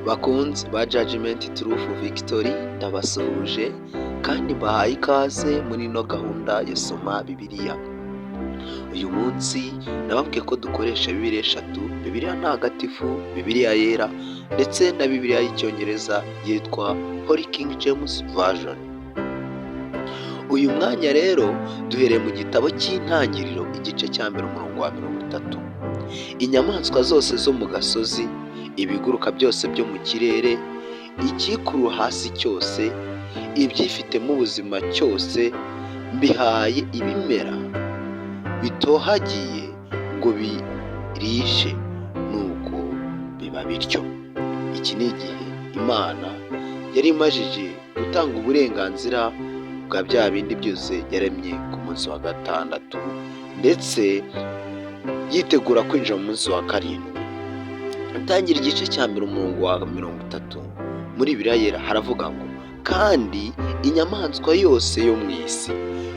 Bakunzi ba Judgment Truth Victory, ndabasuhuje kandi mbahaye ikaze muri ino gahunda ya Soma Bibiliya. Uyu munsi nababwiye ko dukoresha Bibiliya eshatu: Bibiliya Ntagatifu, Bibiliya Yera ndetse na Bibiliya y'Icyongereza yitwa Holy King James Version. Uyu mwanya rero duhereye mu gitabo cy'Intangiriro, igice cya 1, umurongo wa 30. Inyamaswa zose zo mu gasozi, ibiguruka byose byo mu kirere, icyikurura hasi cyose, ibyifitemo ubuzima cyose, mbihaye ibimera bitohagiye ngo birishe. Nuko biba bityo. Iki ni igihe Imana yari imajije gutanga uburenganzira bwa bya bindi byose yaremye ku munsi wa gatandatu, ndetse yitegura kwinjira mu munsi wa karindwi. Itangira igice cya 1, umurongo wa 30 muri Bibiliya Yera haravuga ngo: "Kandi inyamaswa yose yo mu isi,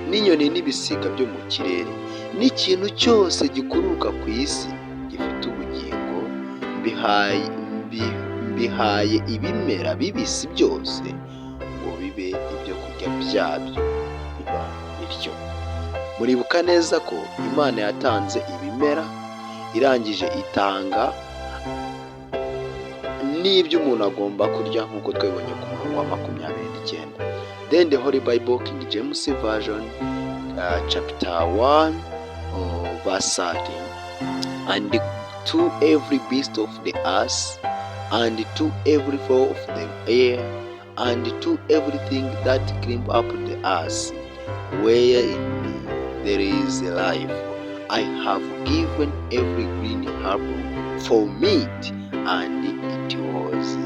n'inyoni n'ibisiga byo mu kirere, n'ikintu cyose gikururuka ku isi gifite ubugingo, mbihaye ibimera bibisi byose ngo bibe ibyo kurya byabyo." Biba bityo. Muribuka neza ko Imana yatanze ibimera, irangije itanga n'ibyo umuntu agomba kurya, nk'uko twabibonye ku murongo wa 29. Then the Holy Bible King James Version, chapter 1, verse 30: "And to every beast of the earth, and to every fowl of the air, and to everything that climb up the earth, wherein there is life, I have given every green herb for meat, and it was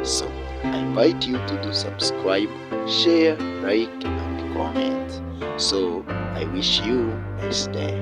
so." I invite you to do subscribe, share, like, and comment. So I wish you nice day.